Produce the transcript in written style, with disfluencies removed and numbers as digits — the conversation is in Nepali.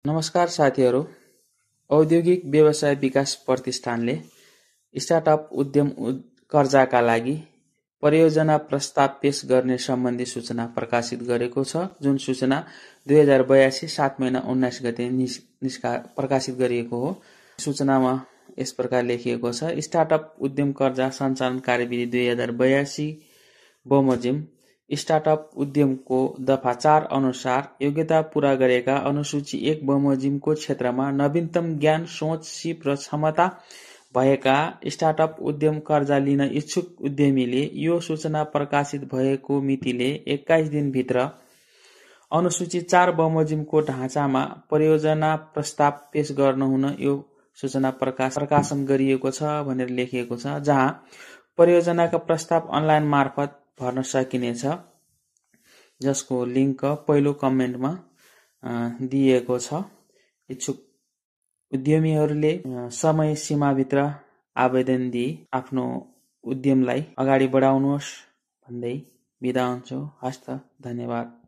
नमस्कार साथीहरू। औद्योगिक व्यवसाय विकास प्रतिष्ठानले स्टार्टअप उद्यम कर्जाका लागि परियोजना प्रस्ताव पेश गर्ने सम्बन्धी सूचना प्रकाशित गरेको छ, जुन सूचना 2082 7 महिना 19 गते प्रकाशित गरिएको हो। सूचनामा यस प्रकार लेखिएको छ: स्टार्टअप उद्यम कर्जा सञ्चालन कार्यविधि 2082 बमोजिम स्टार्टअप उद्यमको दफा 4 अनुसार योग्यता पूरा गरेका अनुसूची 1 बमोजिमको क्षेत्रमा नवीनतम ज्ञान, सोच, सिप र क्षमता भएका स्टार्टअप उद्यम कर्जा लिन इच्छुक उद्यमीले यो सूचना प्रकाशित भएको मितिले 21 दिनभित्र अनुसूची 4 बमोजिमको ढाँचामा परियोजना प्रस्ताव पेश गर्नुहुन यो सूचना प्रकाशन गरिएको छ भनेर लेखिएको छ, जहाँ परियोजनाका प्रस्ताव अनलाइन मार्फत भर्न सकिनेछ, जसको लिङ्क पहिलो कमेन्टमा दिएको छ। इच्छुक उद्यमीहरूले समय सीमाभित्र आवेदन दिई आफ्नो उद्यमलाई अगाडि बढाउनुहोस् भन्दै बिदा हुन्छु। हस्त, धन्यवाद।